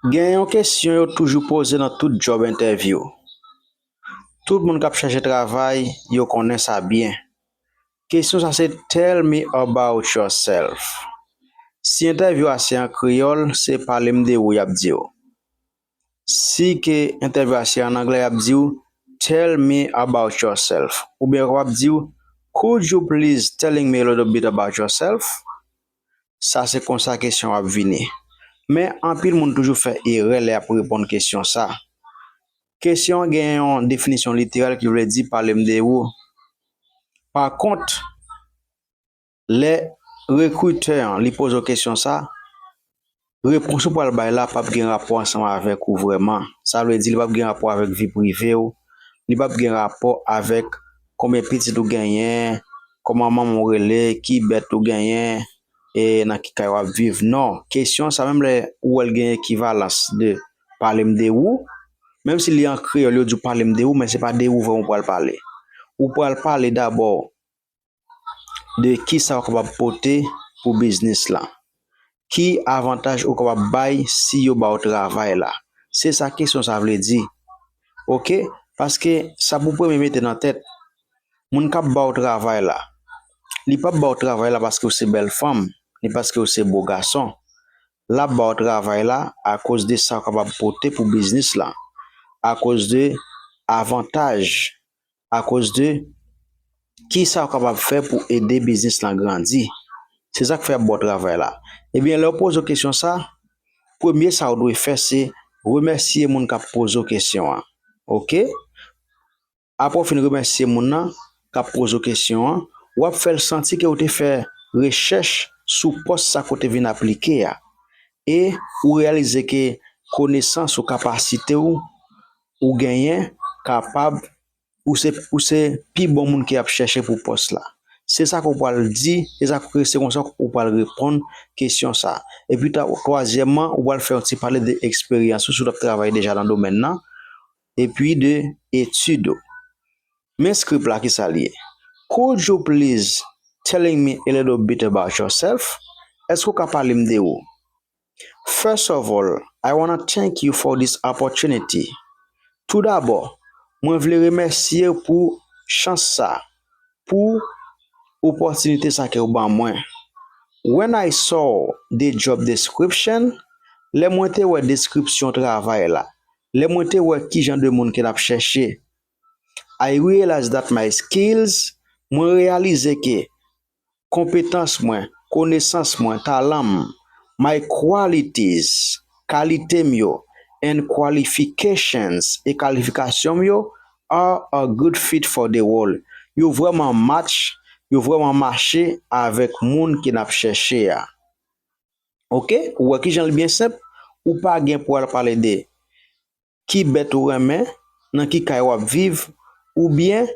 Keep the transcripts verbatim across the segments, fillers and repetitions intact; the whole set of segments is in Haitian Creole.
Gen yon kesyon yo toujou poze nan tout job interview. Tout moun k ap chèche travay, yo konnen sa byen. Kesyon sa se, "Tell me about yourself." Si entèvyou a se an kreyòl, se, "Pale m de ou," y ap di w. Si ke entèvyou a se an anglè, y ap di w, "Tell me about yourself." Oubyen yo kapab di w, "Could you please telling me a little bit about yourself?" Sa se konsa kesyon ap vini. Men anpil moun toujou fè erè lè y ap reponn kesyon sa. Kesyon an gen yon definisyon literèl ki vle di, "Pale m de ou." Pa kont, lè rekritè an li poze w kesyon sa, repons ou pral bay la p ap gen rapò ansanm avèk ou vrèman. Sa vle di li p ap gen rapò avèk vi prive w, li p ap gen rapò avèk konbyen pitit ou genyen, kòman manman w rele, ki bèt ou genyen, e nan ki kay w ap viv. Non, kesyon sa, menm lè ou wè l gen ekivalans de "Pale m de ou", menm si li an kreyòl, yo di w, "Pale m de ou," men se pa de ou vrèman ou pral pale. Ou pral pale dabò de kisa w kapab pote pou biznis lan. Ki avantaj ou kapab bay si yo ba w travay la? Se sa kesyon sa vle di. Oke? Paske sa pou premye mete nan tèt, moun k ap ba w travay la, li p ap ba w travay la paske w se bèl fanm, ni paske w se bo gason. L ap ba w travay la akoz de sa w kapab pote pou biznis lan, akoz de avantaj, akoz de kisa w kapab fè pou ede biznis lan grandi. Se sa k fè y ap ba w travay la. Ebyen, lè yo poze w kesyon sa, premye sa w dwe fè, se remèsye moun k ap poze w kesyon an. Oke? Apre w fin remèsye moun nan k ap poze w kesyon an, w ap fè l santi ke w te fè rechèch sou pòs sa ke w te vin aplike a. E ou reyalize ke konesans ou, kapasite w, ou genyen, kapab, ou se, ou se pi bon moun ke y ap chèche pou pòs la. Se sa ke w pral di, e sa, se konsa ou pral reponn kesyon sa. Epi, twazyèmman, ou pral fè yon ti pale de eksperyans ou, si w t ap travay deja nan domèn nan, epi de etid ou. Men script la, kisa l ye? Could you please telling me a little bit about yourself? Èske w ka pale m de ou? First of all, I wanna thank you for this opportunity. Toudabò, mwen vle remèsye w pou chans sa, pou opòtinite sa ke w ban mwen. When I saw the job description, lè mwen te wè deskripsyon travay la, lè mwen te wè ki jan de moun ke n ap chèche, I realize that my skills, mwen reyalize ke konpetans mwen, konesans mwen, talan m, my qualities, kalite m yo, and qualifications, e kalifikasyon m yo, are a good fit for the role. Yo vrèman match, yo vrèman mache avèk moun ke n ap chèche a. Oke? Ou wè ki jan l byen senp? Ou pa gen pou al pale de ki bèt ou renmen, nan ki kay w ap viv, oubyen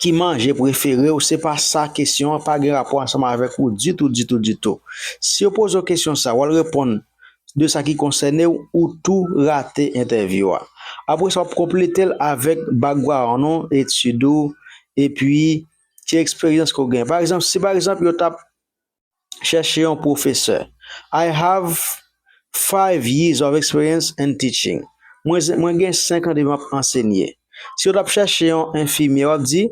ki manje prefere w, se pa sa kesyon an, pa gen rapò ansanm avèk ou ditou, ditou, ditou. Si yo poze w kesyon sa, w al reponn de sa ki konsène w, ou tou rate entèvyou a. Apre sa, w ap konplete l avèk background ou, etid ou, epi ki eksperyans ke w gen. Pa egzanp, si pa egzanp, yo t ap chèche yon pwofesè. I have five years of experience in teaching. Mwen, mwen gen senk an depi m ap ansenye. Si yo t ap chèche yon enfimyè, w ap di,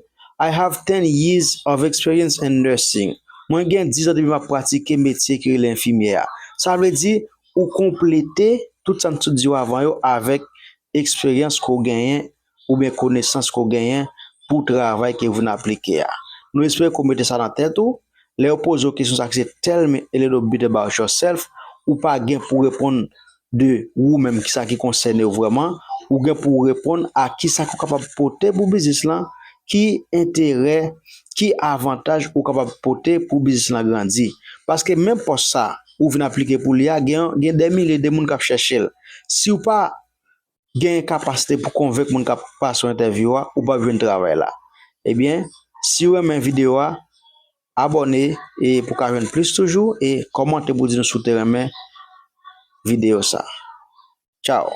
I have ten years of experience in nursing. Mwen gen dis an depi m ap pratike metye ki rele enfimyè a. Sa vle di, ou konplete tout sa m sot di w avan yo avèk eksperyans ke w genyen oubyen konesans ke w genyen pou travay ke w vin aplike a. Nou espere ke w mete sa nan tèt ou. Lè yo poze w kesyon sa ki se "Tell me a little bit about yourself," ou pa gen pou reponn de ou menm, kisa ki konsène w vrèman. Ou gen pou reponn a kisa ke w kapab pote pou biznis lan, ki enterè, ki avantaj ou kapab pote pou biznis lan grandi. Paske menm pòs sa ou vin aplike pou li a, gen, gen dè milye de moun k ap chèche l. Si w pa gen kapasite pou konvenk moun k ap pase w entèvyou a, ou p ap jwenn travay la. Ebyen, si w renmen videyo a, abòne e pou w ka jwenn plis toujou, e kòmante pou di nou si w te renmen videyo sa. Tchao.